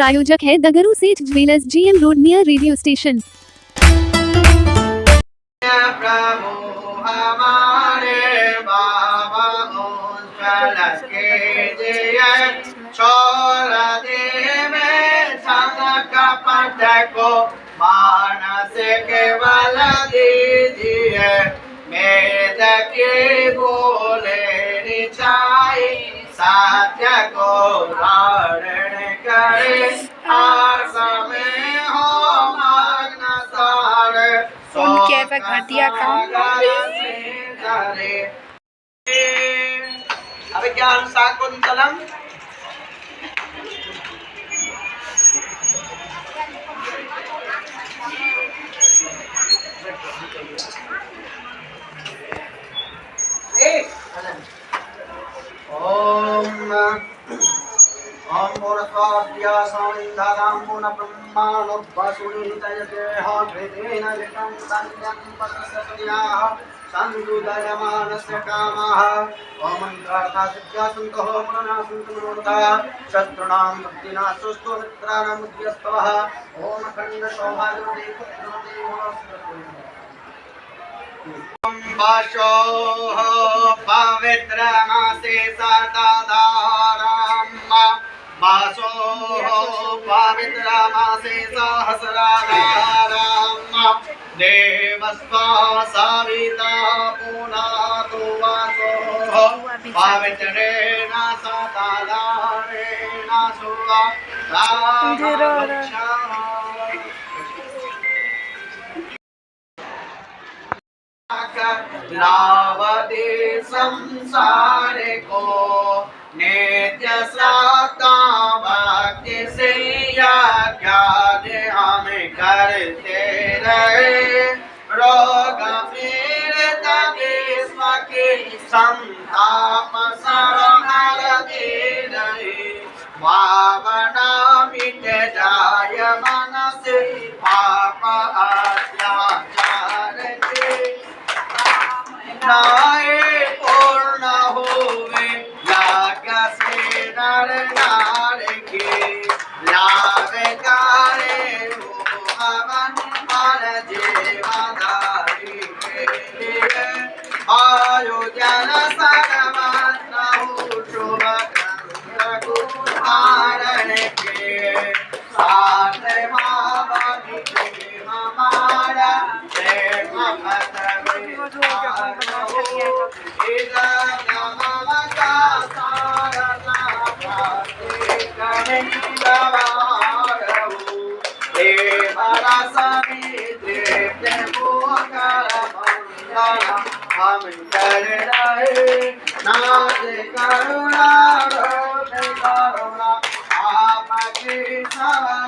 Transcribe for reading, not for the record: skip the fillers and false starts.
प्रायोजक है Dagdu Seth jewellers, GM road near radio station. प्रभु हमारे बाबा उज्ज्वल के जय छोड़ दे में कपट को मानस केवल दीजिए वेद के बोले निचाई सत्य को धारण करे हर समय हो मग्न सार। उनके ऐसा घटिया काम। अभिज्ञान शाकुंतलम। एक ओम ओम भूरस्वाद्यासामिन्धादाम्बुनब्रह्माणोद्वासुनितयतेह घृतेन घृतं सन्यं पशस्याः सन्तुदयमानस्य कामाः। ॐ मन्त्रार्था सिद्ध्या सन्तः पुनः सन्तु मनोरथाः, शत्रूणां बुद्धिनाशोऽस्तु, मित्राणां बुद्ध्यस्तवः। ॐ अखण्ड सौभाग्यवती पुत्रवती। वासोः पवित्रमासे सदाधाराम्, वासोः पवित्रमासे सहस्राधाराम्, देवस्वा सविता पुनातु वासोः पवित्रेण सदाधारेण सुवा। अंधेरा हो रहा है। लावते संसार को नित्य श्रद्धा भक्ति से ज्ञान हम करते रहे। रोग पीड़ित भीष्म के संताप सर्व रहे, भावना मिट जाय मन से पाप अत्याचार के। नाए पूर्ण होवे यज्ञ से नर नार के, लाभ करे हो हवन पर जीवधारी के लिए। आयोजन सर्वत्र हो शुभ कारण के साथ बाबा हमारा प्रेम मत हो गया। हम कर रहे नाथ करुणा, करुणा आपकी शरण।